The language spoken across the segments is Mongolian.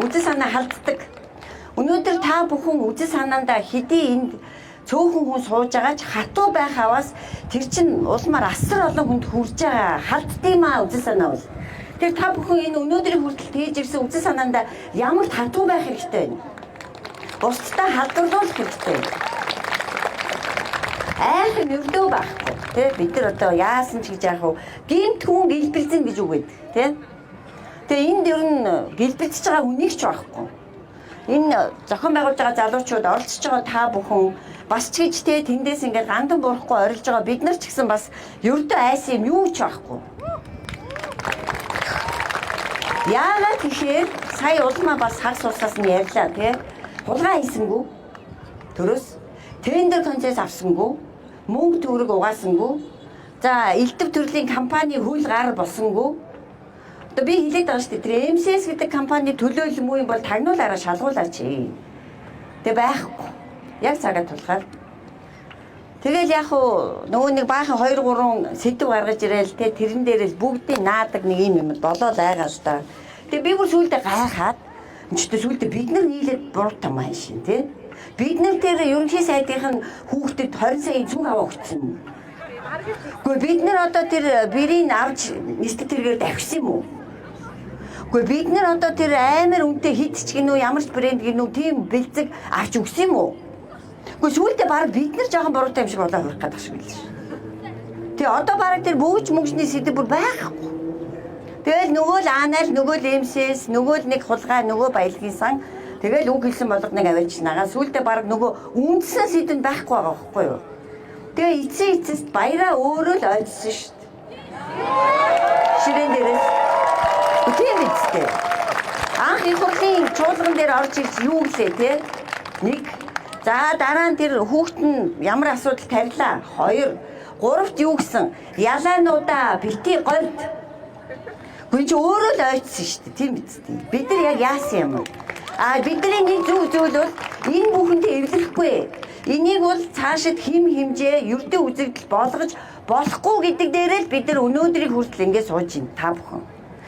Үзэл санаа халддаг. Өнөөдөр та бүхэн үзэл санаандаа хэдий энд цөөхөн хүн сууж байгаа ч хатуу байх аваас тэр чинь улмаар асар олон хүнд хүрж байгаа халддığım аа үзэл санаа бол. Тэр та бүхэн энэ өнөөдрийн хүртэл тээж ирсэн үзэл санаандаа ямар хатуу байх хэрэгтэй вэ? Бусдаа халдварлуулах хэрэгтэй. Айх юм өрдөө байхгүй. Тэ бид нар одоо яасан ч гэж яах вэ? Гэмт хүн гэлбэлзэн гэж үг байдаг. Тэ? Тэгээ энд ер нь гэлбэлзэж байгаа хүнийг ч байхгүй. Энэ зохион байгуулж байгаа залуучууд оролцож байгаа та бүхэн бас ч гэж те тэндээс ингээд гандан буурахгүй орилж байгаа бид нар ч гэсэн бас ердөө айсан юм юу ч байхгүй. Яагаад тэгэхээр сая улмаа бас хар сусаас нь ярьлаа тий. Хулгай хийсэнгүү. Төрөөс тендер концесс авсангүй. Мөнгө төгрөг угаасангүй. За элдв төрлийн компани хөл гар босонгүй. Одоо би хэлээд байгаа шүү дээ. Тэр MCS гэдэг компани төлөөлөл муу юм бол тагнуулаараа шалгуулаач. Тэг байхгүй. Яг цагаа тулахаар. Тэгэл яг уу нөгөө нэг баахан 2 3 сэдв гаргаж ирээл те тэрэн дээрэл бүгдийн наадаг нэг юм юм болоо л айгаа л та. Тэгээ би бүр сүүлдээ гайхаад энэ ч сүүлдээ бид нар нийлээд буруутай маань шин те. Бид нар тэр ерөнхий сайдынх нь хүүхдэд 20 сая зүг аваа өгсөн. Гэхдээ бид нар одоо тэр бэрийг авч нислэг тэргээр давхисан юм уу? Гэхдээ бид нар одоо тэр амар үнэтэй хит ч гинүү ямар ч брэнд гинүү тийм бэлцэг авч өгсөн юм уу? Гэхдээ сүүлдээ баг бид нар жоохон буруутай юм шиг болоо хөрөх гэдэг шиг байл ш. Тэгээ одоо баг тэр бөгж мөнгөний сэдв бүр байхгүй. Тэгэл нөгөө л анаал нөгөө л MCS нөгөө л нэг хулгай нөгөө баялагын сан тэгэл үг хэлсэн болгоныг аваачнагаа сүүлдээ баг нөгөө үндсэн сэдэнд байхгүй байгаа байхгүй юу? Тэгээ эцсийн эцэст баяраа өөрөө л ойдсон шүү дээ. Ширээн дээрээс. Тийм биз дээ. Анх их хурлын чуулган дээр орж ирж юу гэлээ те? Нэг. За дараа нь тэр хүүхэд нь ямар асуудал тарилаа? Хоёр. Гуравт юу гэсэн? Ялаануудаа бити говьд. Гүн чи өөрөө л ойдсон шүү дээ. Тийм биз дээ. Бид нар яг яасан юм бэ? А бидний нэг зөв зүйл бол энэ бүхэндээ эвлэрэхгүй. Энийг бол цаашид хим химжээ ердөө үзэгдэл болгож болохгүй гэдэг дээрээ л бид нар өнөөдрийг хүртэл ингэ сууж байна та бүхэн.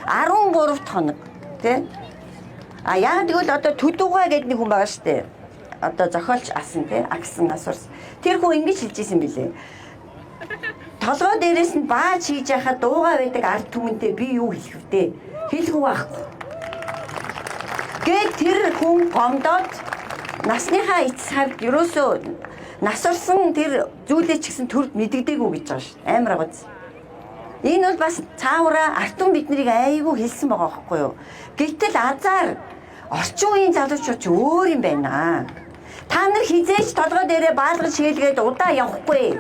13 хоног тий. А яг тэгвэл одоо төдүүгаа гэдэг нэг хүн байгаа шүү дээ. Одоо зохиолч асан тий, агсан асуурс. Тэр хүн ингэж хэлж исэн билээ. Толгой дээрээс нь бааж хийж яхад дуугаа байдаг ард түмэнтэй би юу хэлэх вдэ? Хэлэх үү байхгүй. Гээд тэр хүн гомдоод насныхаа эцэс хавьд ерөөсөө нас орсон тэр зүйлээ ч гэсэн төрд мэддэггүй гэж байгаа шүү. Амар агаз. Энэ бол бас цаавраа ард түмэн биднийг айгүй хэлсэн байгаа байхгүй юу? Гэтэл азар орчин үеийн залуучууд ч өөр юм байна. Та нар хизээч толгой дээрээ баалгаж шээлгээд удаа явахгүй.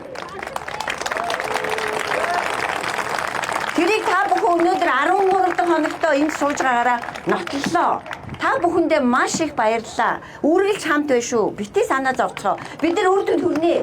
Тэрийг та бүхэн өнөөдөр 13 дахь хоногтоо энд сууж байгаагаараа нотлолоо. Та бүхэндээ маш их баярлалаа. Үргэлж хамт байх шүү. Бити санаа зовцгоо. Бид нар үр дүнд хүрнэ.